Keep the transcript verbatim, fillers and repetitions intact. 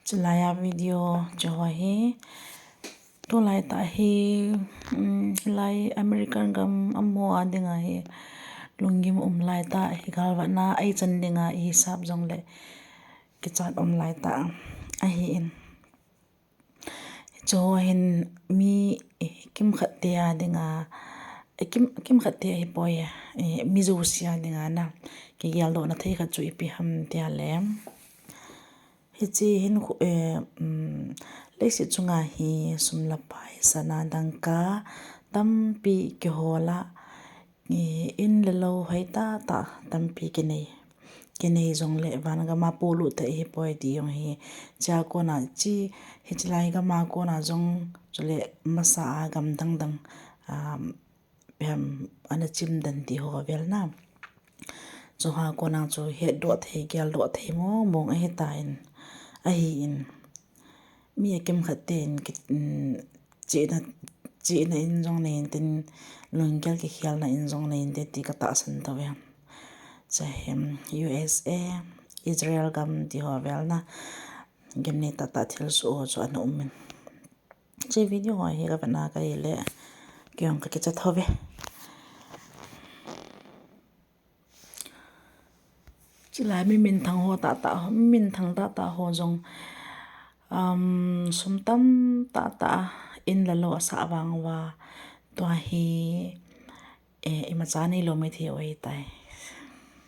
Chulai a video chu ho hi, tulai tah hi, um, hilai American gam amaho a dinga hi lunggim um lai tah hi, galvatna eichan dinga ihisap jongle kichat um lai tah ahin. Chu ho hin mi, eh, kimkhat te a dinga, eh, kim, kimkhat te ahipoi, eh, mi jouse a dinga na kigeldohna thei khat chu ipi ham tia le, hiche hin khu-, eh, um, leiset chunga hi sum le pai, sana dangka tampi kihol a, eh, in le lou hoi tah tah tampi kinei, kinei jongle van gam a polut thei ahipoi ti jong hi, chea kona chi, hiche lai gam a kona jong chule masa a gam dang dang, um, ipi ham, ana chimdan ti ho vel na. Chu ho kona chu hetdoh thei, geldoh thei mong mong ahitan, ahin. Mi akimkhat ten ki, um, chihna, chihna in jong nei intin, lunggel kikhelna in jong nei inte ti katahsan tauve. Chu hi U S A, Israel gam ti ho vel na, gimnei tah tah thilsoh ho chu ana um in. Hiche video ho hi kavetna kahi le, kei jong kakichat tauve. Chulai mi minthang ho tah tah ho, mi minthang tah tah ho jong, um, sum tamtah tah in le lou asah vang uva, tua hi, eh, imacha neilou maithei u ahitai.